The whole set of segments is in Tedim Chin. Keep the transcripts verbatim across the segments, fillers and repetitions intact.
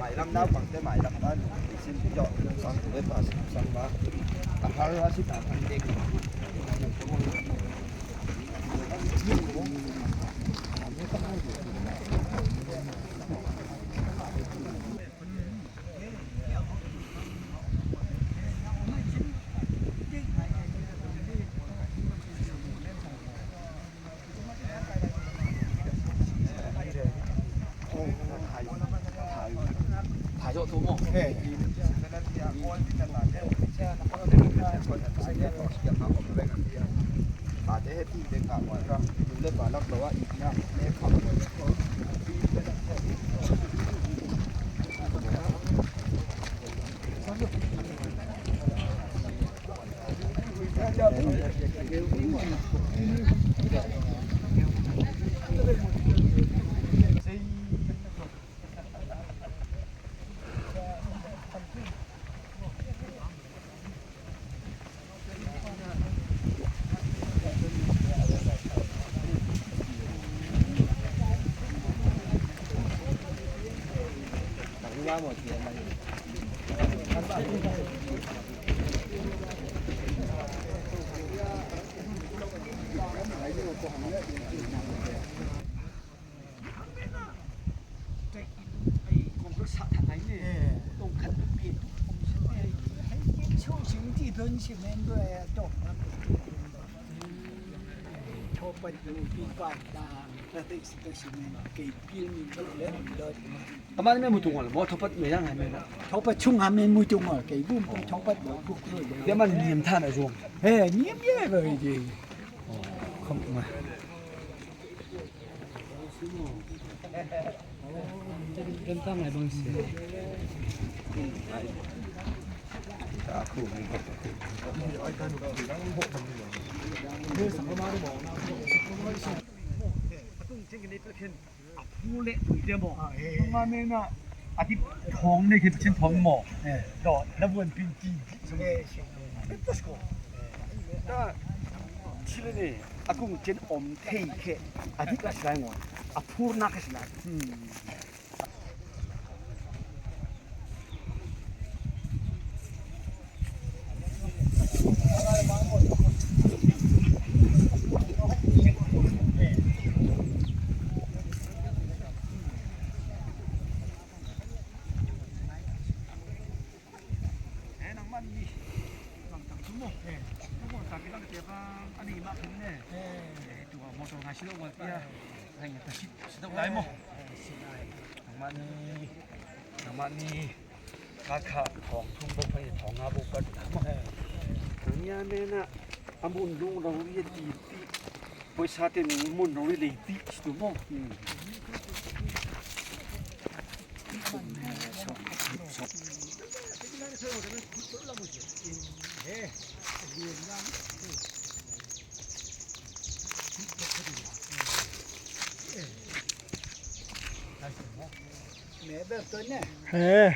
Mailam naupangte mailam ta nu, sin zawh sang tu ve pa sang ma. A har a si ta kan dek. Amah ni men mu tung ol maw, thawpat me yang hai me na. Thawpat chung ha men mu tung ol, kei bum kei thawpat maw, kuk kuk. Dia man niam than a zuang. He, niam ye ba ji. Oh, kham ma. A phur leh tui te maw. Ah, eh. Nang a nena a dik thawng nei khin chin thawng maw. Eh. Daw, na vuan pin ti. Eh, si. Pen pas ko. Na, chile ne, a kung chen om thei khe. A dik a si lai maw. A phur na ka si lai. Hmm. Nangmah ni, nangmah ni, ka kha thawng thum bawk, thawng nga bawk ka ti ta maw. Nang nia mena a mun lung rori a ti ti. Poisa te mun rori lei ti si tu maw. He.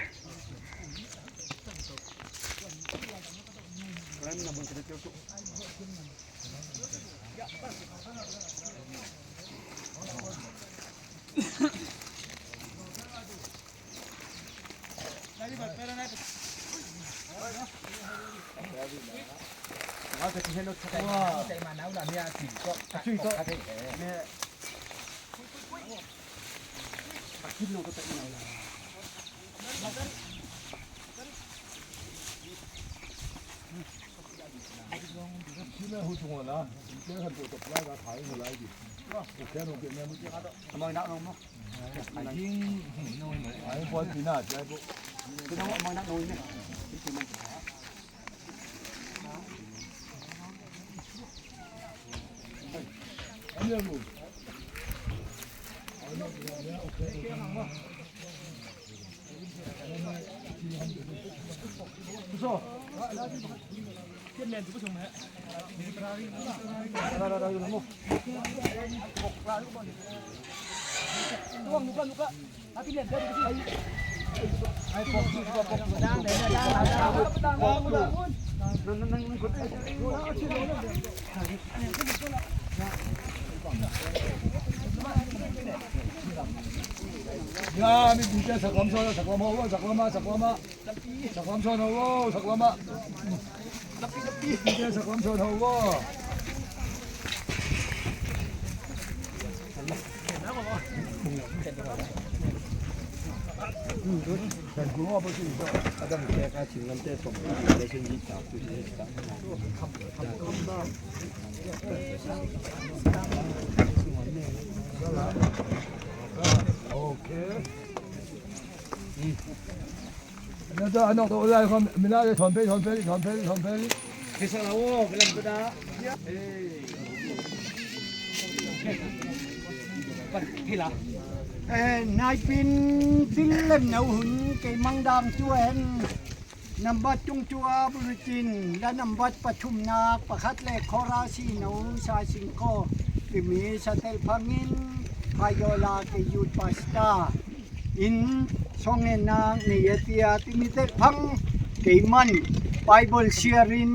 Ya, mi pite saklam sawn, saklam ho, saklam ah, saklam ah. Saklam sawn ho, saklam ah. Pite saklam sawn ho. Okay. Another, another, another, another, another, another. Eh, naipin thil lemno hun kei mang dang tu hen. Nambat tung tua bulletin la nambat pathumnak pakhat le khora sino sa singko timi sa telphangin Phayola ke youth pastor in songnenak nei a tia timi telphang keiman Bible sharing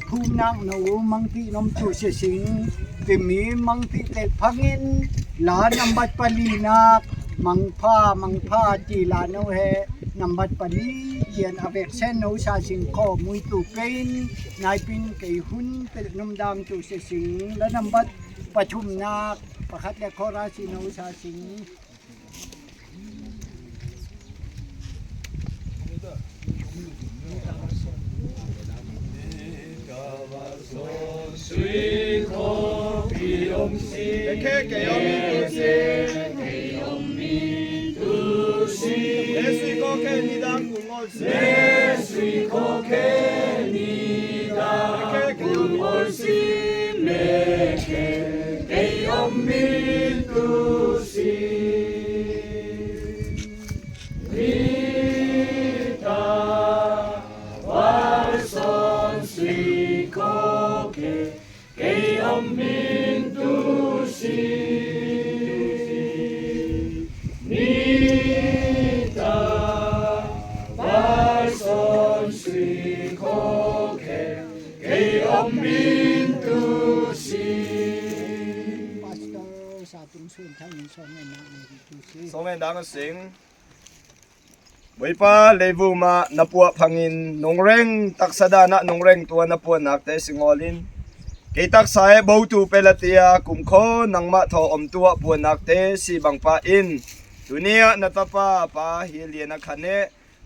phumnak no mangtih nom tu sesing timi mangtih telphangin la nambat palinak mangpha mangpha ti la no he nambat pali tian a veksen no sa singko muitu pein naipin kei hun telh nom dang tu sesing la nambat pathumnak pakhat le khora sino sa sing. Pastor Sa Tung Suan Thang in song ngen nak ni tu si. Song ngen dang a sing. Bawipa, leivum ah na puah phangin nungreng taksa dan ah nungreng tua na puahnakte singawlin kei taksa he botu pelatia kumkhaw nangmah thaw om tuah puahnakte si bangpa in tuni ah na tapa pa hi lian a khan he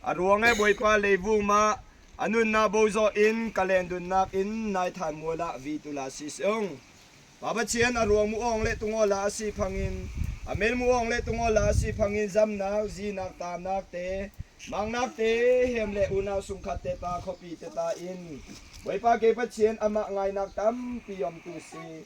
a ruang he Bawipa leivum ah a nunna bozawh in ka lendunnak in naithan mual ah vitula si sung. Pa Pathian a ruang mu awng le tungaw la a si phangin a mel mu awng le tungaw la a si phangin zamnak zinak tamnakte mangnakte hem le unau sungkhatte ta khuapite ta in Bawipa kei Pathian amah ngainak tampi om tu si.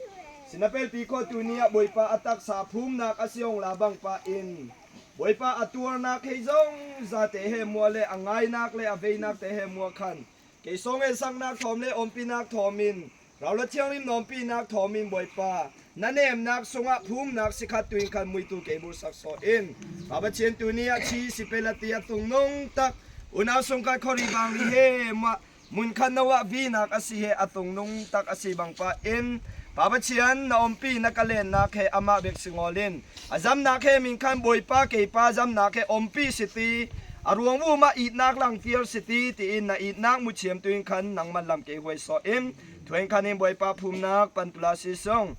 Sinapelpi khua tuni ah Bawipa a taksa phumnak a si awng la bangpa in Bawipa a tuarnak hei zong zate he mual le a ngainak le a veinakte he mual khan kei song ensaknak thawm le ompinak thawm in Rauhla thianghlim nawmpinak thawm in Bawipa na nemnak sungah phumnak sikhat tuin khan muitu kei bulsak sawh in. Pa Pathian tuni ah chi si pelatia tungnung tak unau sungkhat khawri bangli he muah munkhat no ah vinak a si he a tungnung tak a si bangpa in Pa Pathian na ompi na ka lennak he amah bek singawlin a zamnak he min khan Bawipa keipa zamnak he ompi siti a ruangvum ah itnak langtial siti tiin na itnak muthiam tuin khan nangman lam kei huai sawh in. Thuin khan in Bawipa phumnak pan pula si sung.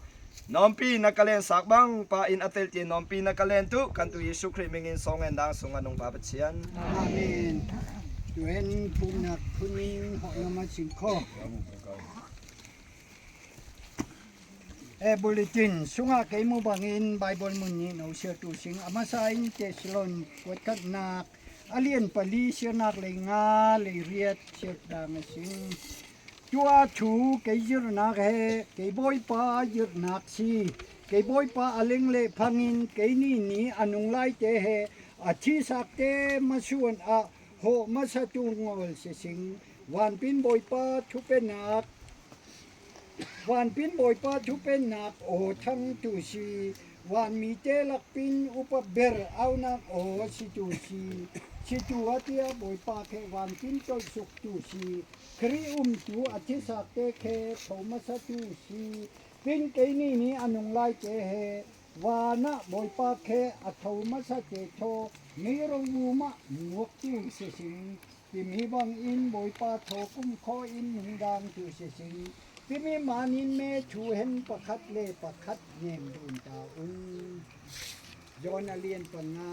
Nawmpi na ka lensak bang pa in a telhtin nawmpi na ka len tuh kan tu Jesu Khrih mingin song ngen dang sung a nung Pa Pathian. Amen. Tuin phumnak thunin hawh nama singkhaw. Eh, bulletin sungah kei mu bangin Bible mun nih no siat uh sing. A masa in Thessalon kuat khatnak a lian pali siatnak lei nga lei riat siat dang a sing. Tua thu kei zirnak he, kei Bawipa zirnak si. Kei Bawipa a leng le phangin kei ni ni a nunglaite he, a thisakte masuan ah hawh masa tu ngawl sising. Vanpin Bawipa thupenak Vanpin Bawipa thupennak aw thang tu si. Vanmite lakpin upa ber aunak aw si tu si. Si tu a tia Bawipa khe vanpin toihsuk tu si. Khrih umtu a thisakte khe tho masa tu si. Pin kei ni ni a nunglaite he, vanah Bawipa khe a tho masate thaw meiro vumah muak tu sising. Timi bangin Bawipa thaw kumkhaw in nungdang tu sising. Timi manin me thu hen pakhat le pakhat nem dun ta un. John a lian panga.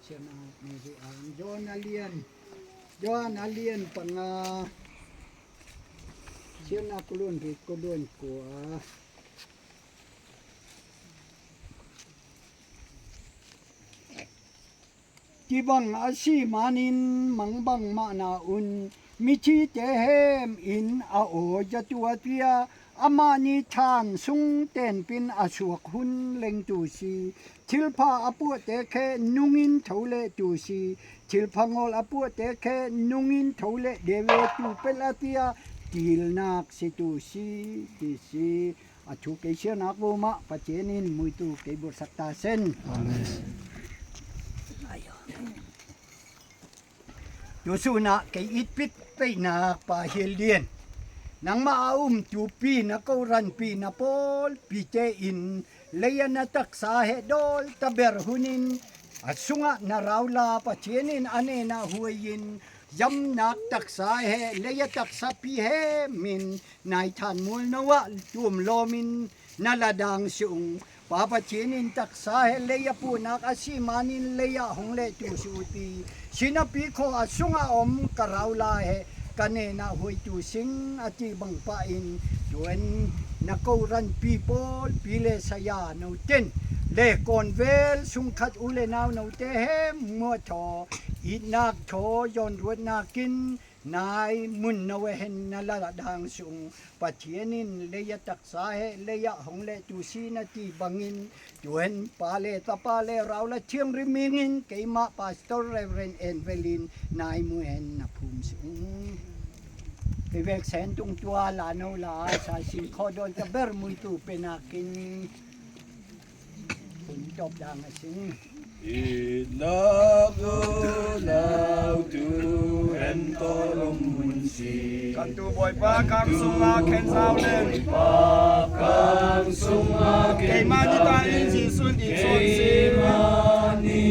Siatna Mary ang John a lian. John a lian panga. Siatna kulun rit kulun kua. Kibang a si manin mangbang mahna un mithite hem in a aw za tua tia amah ni than sung tenpin a suak hun leng tu si. Thilpha a puahte khe nungin tho le tu si. Thilpha ngawl a puahte khe nungin tho le deve tu pela tia tilnak si tu si ti si. A thu kei sianak vumah Pathian in muitu kei bursak ta sen. Amen. Tusunah kei itpit peihnak Pa Hial Lian, nangmah a um tupi na ko ranpi na pawlpite in leia na taksa heh dawl taber hunin a sungah na raula Pathian in a nena huaiin yamnak taksa heh leia taksapi hemin naithan mualno ah tum lawmin na la dang sung. Pa Pathian in taksa he leia puhnak a si manin leia hong leh tu si uti. Sinapi khaw a sungah om ka raula he ka nena huai tu sing a ti bangpa in tuan na ko ranpi pawlpi le saya noten le kawnvel sungkhat u le nau note he muathaw itnak thaw yawnruatnakin nai mun no a hen na la dang sung. Pathian in leia taksa he leia hong leh tu si na ti bangin tuan Pa le Tapa le Raula Thiang rimingin keimah Pastor Reverend Envelin nai mu hen na phum sung. Kei vek sen tung tua la no la sa sing khaw dawl taber muitu penakin Hun tawp dang a sing. Itnak uh lautu en tawh om mun si. Kan tu Bawipa kang sungah khen zau le. Bawipa kang sungah khen keimah ni ta in Jesuh in it sawn si. Keimah ni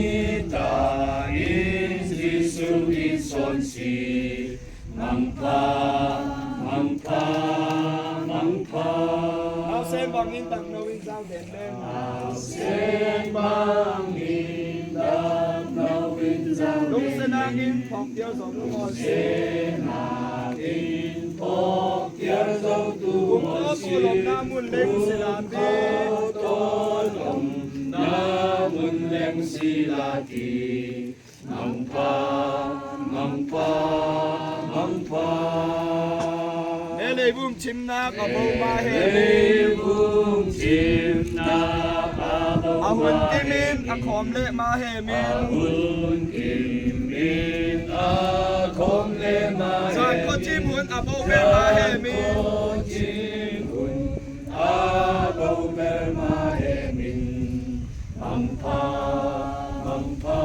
ta in Jesuh in it sawn si. Mangpha, mangpha, mangpha. Nausen bangin damno in zau den den. Nausen bangin damno in zau den den. Lungsiatnakin phawk tial zo tu maw si. Lungsiatnakin phawk tial zo tu maw si. Kumkhawm lomna mun leng sila ti. Kumkhawm lomna mun leng sila ti. Mangpha, mangpha, mangpha. Me leivum cimnak a bo ma he. Me leivum cimnak a bo ma he. A hun kimin a khawm le ma he min. A hun kimin a khawm le ma he. Zan khuacim hun a bo bel ma he min. Zan khuacim hun a bo bel ma he min. Mangpha, mangpha,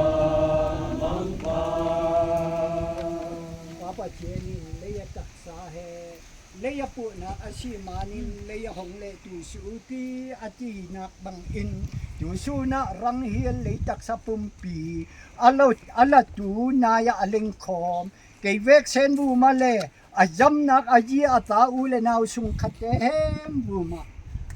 mangpha. Pa Pathian in lei a taksa he, lei a puhnak a si manin lei a hong leh tu si uh ti a tinak bangin tusunah rang hial lei taksa pumpi a lo, a latu nai-ah a lengkhawm kei vek sen vuma le a zamnak a zia a ta u le nau sungkhatte hem vumah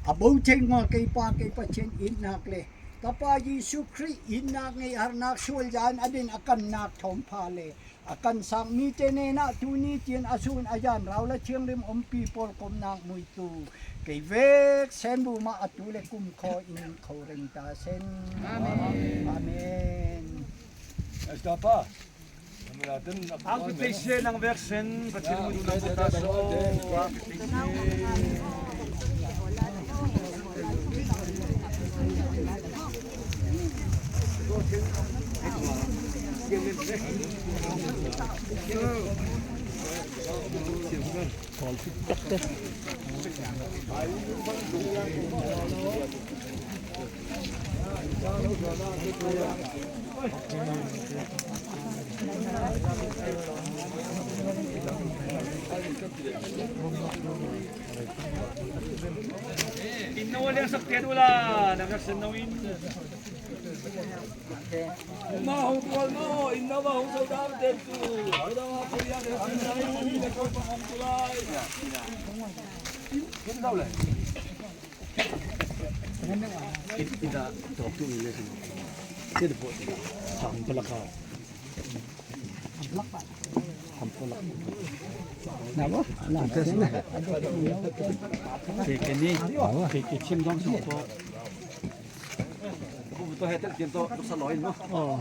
a bo thei ngol kei Pa kei Pathian itnak le Ka Pa Jesu Khrih itnak, ngeihharnak, sualzan a din a kannak thawmpha le a kansak mite nenah tuni ciang a sun a zan rau le thianghlim ompih pawlkomnak muitu kei vek Senbu mah a tu le kumkhawi in kho ring ta sen. Amen. Amen. Ang pi tei sia nang vek sen, Pathian muitu nang ko ta so. Inn no a liangsak tian ula, na veksen no in. Ma hong tual no, inn no ma hong sodam ten tu. Hong dam a kuliang de sin na in, ni le ko pa hong tulai. Inn no le. Ita talk to me listen. Ita po. Sampalaka. Sampalaka. Nabo? Nabo? Kekeni. Kekeni. Sim dong sim po. Kubu to hetel kinto to saloin no. Oh.